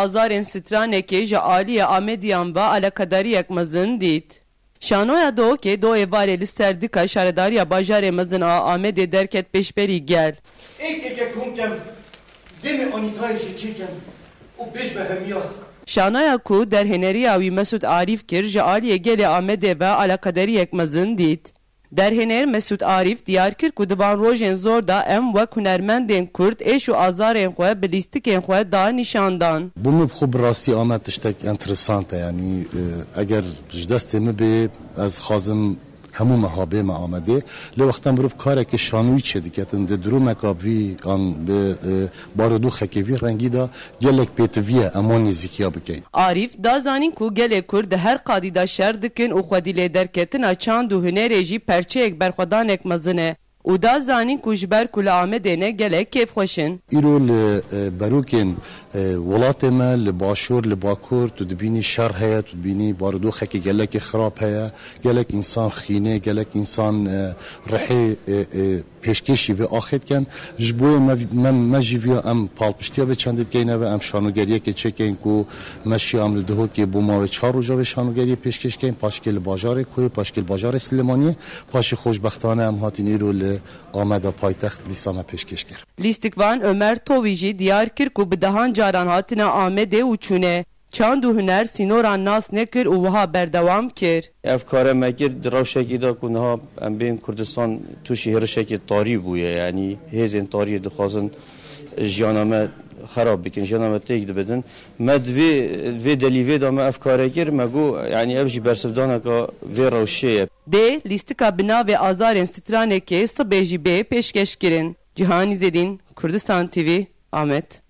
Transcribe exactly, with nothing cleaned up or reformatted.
azarên stranekê ji aliyê Amediyan ve alakadariyek mezin dît. Şanoya Dohokê do êvarê li ser dika şaredariya bajarê mezin a Amedê derket pêşberî gel. Êk êke kom kem, demê anîtayê jê çêkem û bêj be hemiya. Şanoya ku derhêneriya wî Mesûd Arîf kir, ji aliyê gelê Amedê ve alakadariyek mezin dît. Derhêner Mesûd Arîf diyar kir ku di van rojên zor de em wek hunermendên Kurd êş û azarên xwe bi lîstikên xwe da nîşan dan. Bo min bi xwe bi rastî Amed tiştek enteresant e, yanî, e, eger ji destê min bê, ez dixwazim hemû meha bême Amedê. Lê wexta mirov karekê şanoyî çêdike, tu di durûmeka vî an bi, e, barodoxekê vî rengî de gelek pêtivî ye em wan nêzîkiya bikeyn. Arîf da zanîn ku gelê Kurd di her qadî de şer dikin û xwedî lêderketina çand û hunerê jî perçeyek berxwedanek mezin e û da zanîn ku ji ber ku li Amedê ne gelek kêfxweş in. Îro li, e, berokên, e, welatê me, li başûr, li bakur, tu dibînî şer heye, tu dibînî barodoxekî gelekî xirab heye, gelek însan xînê, gelek însan, e, rihê, e, e, pêşkêşî vê axê dikin. Ji bo yê me, me, me jî viya em palpiştiya vê çendê bikeyne ve, em şanogeriyekê çêkeyn ku me şiya em li Dihokê bo mawê çar roja vê şanogeriyê pêşkêş keyn, paşkê li bajarê Koyê, paşkê li bajarê Silêmaniyê, paşê xweşbextane em hatin îro li Ameda paytext dîsa me pêşkêş kir. Lîstikvan Ömer Tovî jî diyar kir ku bi dehan caran hatine Amedê û çûne. Çand û huner sînoran nas nekir û wiha berdewam kir. Ev kare me kir di rewşekê de ku niha em bên Kurdistan tûşî hêrişekê tarî bûye, yanî hêzên tarî dixwazin jiyana me xerab bikin, jiyana me têk dibidin. Me di vê, vê delîvê de me ev kare kir, me got, yanî ev jî bersivdaneka vê rewşê ye. Dê lîstika bi navê Azarên Stranekê sibê jî bê pêşkeşkirin. Cîhanî Zêdîn, Kurdistan T V, Amed.